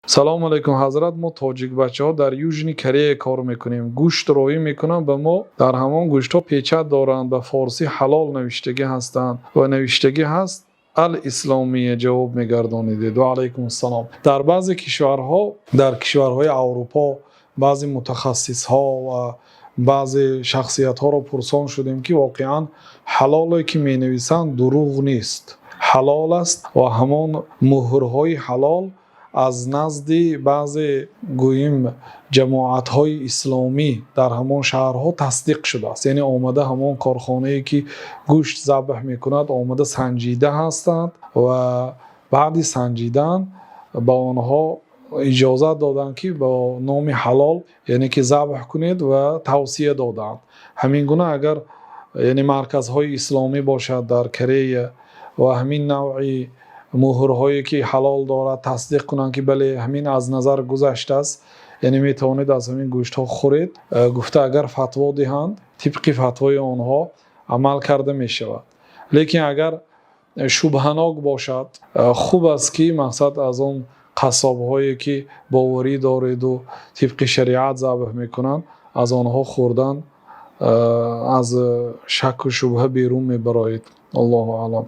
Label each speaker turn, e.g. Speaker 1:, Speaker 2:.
Speaker 1: Салому алайкум, ҳазрат. Мо тоҷикбачаҳо дар Южный Корея кор мекунем. Гӯшт роӣ мекунанд ба мо. Дар ҳамон гӯштҳо печать доранд, ба форсӣ ҳалол навиштагӣ ҳастанд ва навиштагӣ ҳаст ал исломия. Ҷавоб мегардонидед? Ва алайкум ассалом. Дар баъзе кишварҳо, дар кишварҳои Аврупо, баъзе мутахассисҳо ва баъзе шахсиятҳоро пурсон шудем, ки воқеан ҳалоле ки менависанд, дурӯғ нест, ҳалол аст ва ҳамон муҳрҳои ҳалол аз назди баъзе, гӯем, ҷамоатҳои исломӣ дар ҳамон шаҳрҳо тасдиқ шудааст. Яъне омада ҳамон корхонае ки гӯшт забҳ мекунад, омада санҷида ҳастанд ва баъди санҷидан ба онҳо иҷозат доданд, ки бо номи ҳалол, яъне ки забҳ кунед, ва тавсия доданд. Ҳамин гуна агар, яъне, марказҳои исломӣ бошад дар Корея ва ҳамин навъи муҳрҳое ки ҳалол дорад, тасдиқ кунанд, ки бале, ҳамин аз назар гузаштааст, яъне метавонед аз ҳамин гӯштҳо хӯред гуфта, агар фатво диҳанд, тибқи фатвои онҳо амал карда мешавад. Лекин агар шубҳанок бошад, хуб аст, ки мақсад аз он қассобҳое ки боварӣ дореду тибқи шариат забҳ мекунанд, аз онҳо хӯрдан аз шакку шубҳа берун мебароед. Аллоҳу аълам.